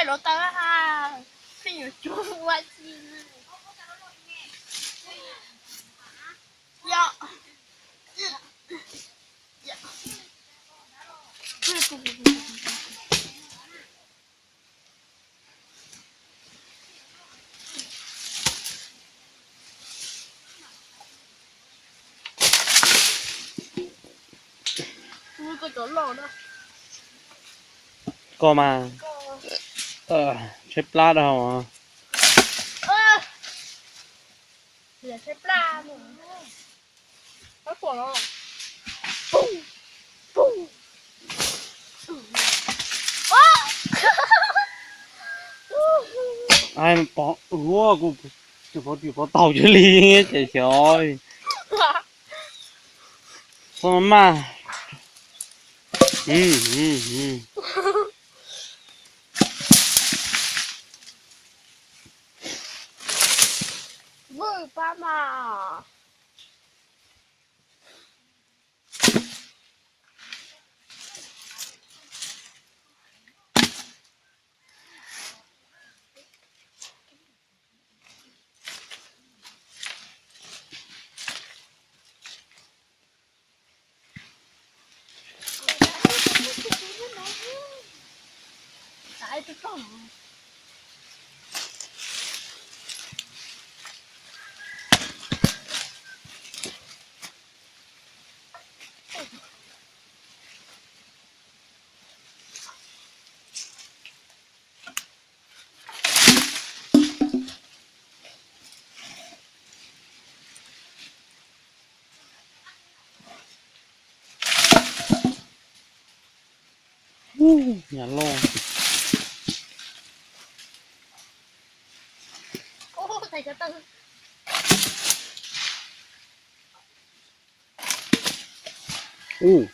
Rau tau ha, pheej yuav cuag ua tsi. Yog. Koj mas tshaib plab dhau. Ai, pov ua kuv, tus pov tsis pov tau cia li ces xyov. Pov maj. Vwj pab mas. Nyam loj. Ub.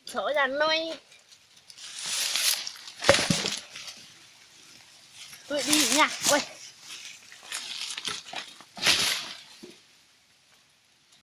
Thov yam no. Tôi đi nha. Ui.